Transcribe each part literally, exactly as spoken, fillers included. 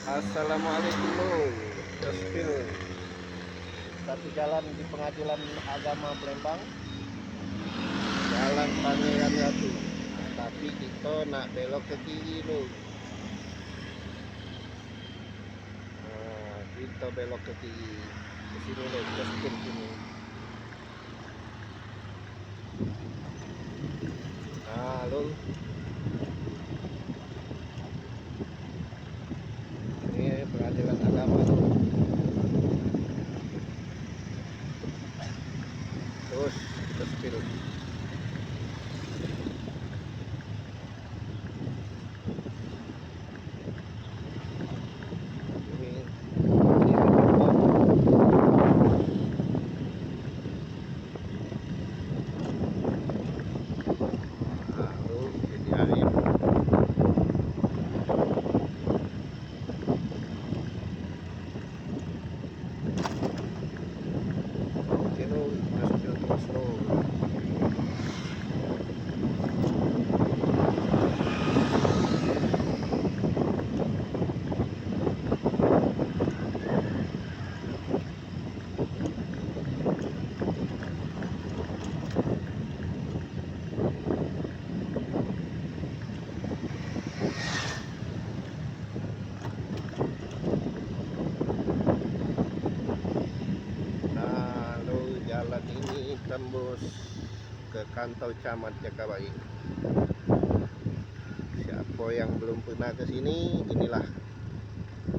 Assalamualaikum, Lur. Terus ke satu jalan di Pengadilan Agama Palembang, Jalan Pangeran Ratu. Tapi kita nak belok ke kiri, Lur. Nah, kita belok ke kiri. Ke sini, Lur. Terus ke sini. Nah, Lur. Ini Pengadilan Agama, Lur. Terus kita spill. Nah, Lur, jalan ini tembus ke kantor camat Jakabaring. Siapa yang belum pernah ke sini, inilah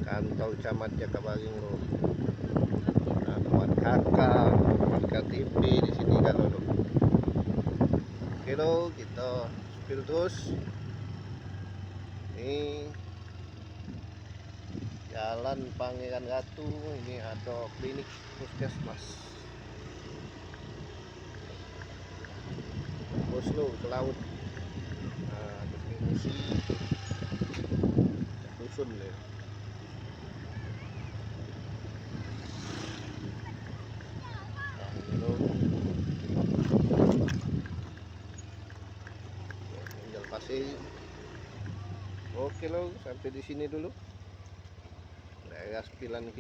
kantor camat Jakabaring, Lur. Nah, buat K K, buat K T P di sini kalau, Lur. Oke, Lur, kita spill terus. Ini Jalan Pangeran Ratu, ini ada klinik puskesmas. Bos, Lur, ke laut. Nah, ada pengungsi. Dusun, Lur. Nah, ini, Lur. Tinggal pasir. Oke, Lur, sampai di sini dulu. Daerah Sembilan